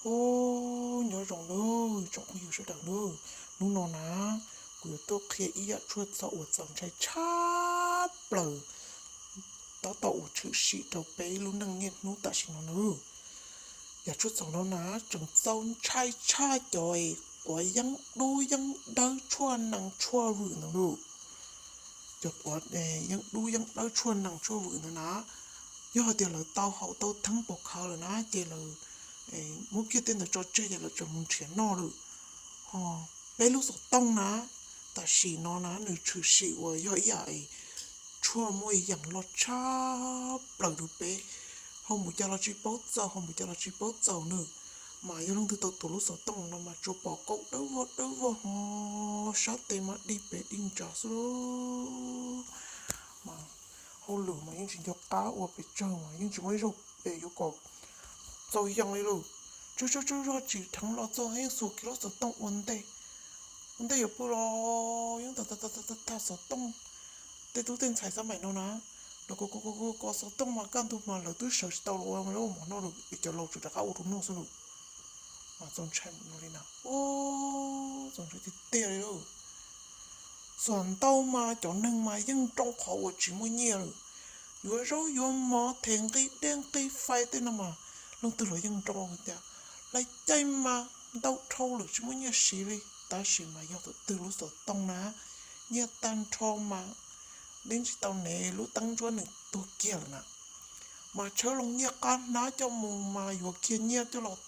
Os, nyob zoo nawb tsoom phooj ywg sawv daws nawb. Hnub no na, kuv yuav tuaj qhia ib yam tshuaj txhaum uas txaus ntshai tshaj plaws, tab tom uas tshwm sim rau peb lub neej niaj hnub tam sim no nawb. Yam tshuaj txhaum no na, tseem txaus ntshai tshaj cov quav yeeb dub yeeb dawb tshuaj nees tshuaj vwm ntawd lauj. Cov quav yeeb dub yeeb dawb tshuaj nees tshuaj vwm ntawd na, yog hais tias lawv tau haus tau theeb pov khawv lawm na ces lawv muab kiag tej ntawd tso tseg ces lawv tseem mus nrhiav noj lawm. Ho peb lub xov tooj na, tam sim no na nws tshwm sim uas yog ib yam tshuaj muaj yees loj tshaj plaws rau peb, ho mus cas los tsis paub txaus, ho mus cas los tsis paub txaus nawb. Mas yog leej twg tau tuav lub xov tooj no mas tsuas pom kauj dawb vog dawb vog ho sab tes mas dig pem dig nrad xwb lauj. Mas hauj lwm mas yeej tsis nco qab ua pes tsawg mas yeej tsis muaj ib zaug yuav kom txaus yees li lauj. Tsawg tsawg tsawg zog tsim dheev los txog yeej xuas kiag lub xov tooj ua ntej. Ua ntej yuav pw los yeej tag tag tag tag xov tooj. Tej tub tej ntxhais xab maim no na, los ko ko ko ko xov tooj mas kaj ntug mas lawv twb sawv tsis tau los ua mov noj lawm es cov laus tsuas rov qab ua rau noj xwb lauj. Mas txaus ntshai mus no li na, txaus ntshai tiag tiag li lauj. Xuas ntau mas cov neeg mas yeej nroo qhov uas tsis muaj nyiaj lawm. Yuav zaub yuav mov them nqi dej nqi fais tej no mas leej twg los yeej nroo tias lais cai mas ntau dhau lawm tsis muaj nyiaj siv li. Tab sis mas yog tus twg lub xov tooj na nyiaj tag nrho mas deb tsis tau ne lub teeb ntsuab nws tuag kiag lawm na. Mas tshawb loo nyiaj qab hnab coj mus mas yuav kiag nyiaj coj los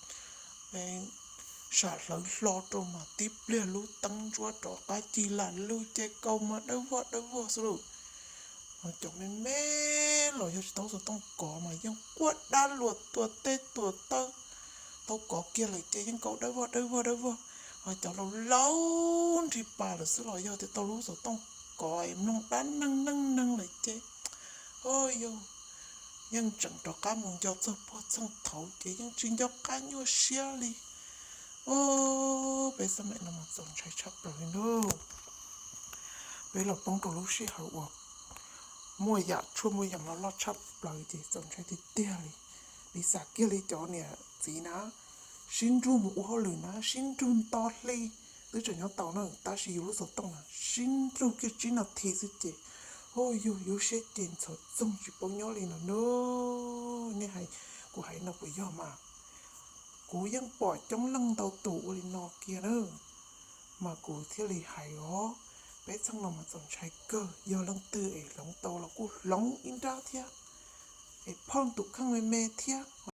sam hlawv hlo rau mas tib pliag lub teeb ntsuab rov qab ci lam lug ces kaus mas dawb vog dawb vog xwb lauj. Cov me me los yog tsis tau xov tooj kov mas yeej quaj dab luag tuag teb tuag taw. Tau kov kiag lawm ces yeej kaus dawb vog dawb vog dawb vog. Cov laus laus nrig pas lawm xwb los yog tias tau lub xov tooj kov mloog dab neeg neej neeg lawm ces, yog, yeej tseem rov qab mus nco txog puag txheej thaud ces yeej tsis nco qab nyuaj siab li. Os, peb xab maim no mas txaus ntshai tshaj plaws li nawb. Peb los poob rau lub sij hawm uas muaj yam tshuaj muaj yam no loj tshaj plaws ces txaus ntshai tiag tiag li. Piv xam kiag li cov niam txiv na, sib nrug mus ua hauj lwm na, sib nrug nto hli, twb tseem nyob tau na, tab sis yus lub xov tooj na sib nrug kiag tsib nas this xwb ces, ua yus yus siab ces ntxhov txoog tsis paub nyob li no nawb. Nej hais, kuv hais no puas yog mas? Kuv yeej pom coob leej ntau tus ua li no kiag na, mas kuv thiaj li hais os. Peb txheej no mas txaus ntshai kawg, yog leej twg es hloov tau los kuj hloov ib nrab thiab, es phauj tus kheej me me thiab.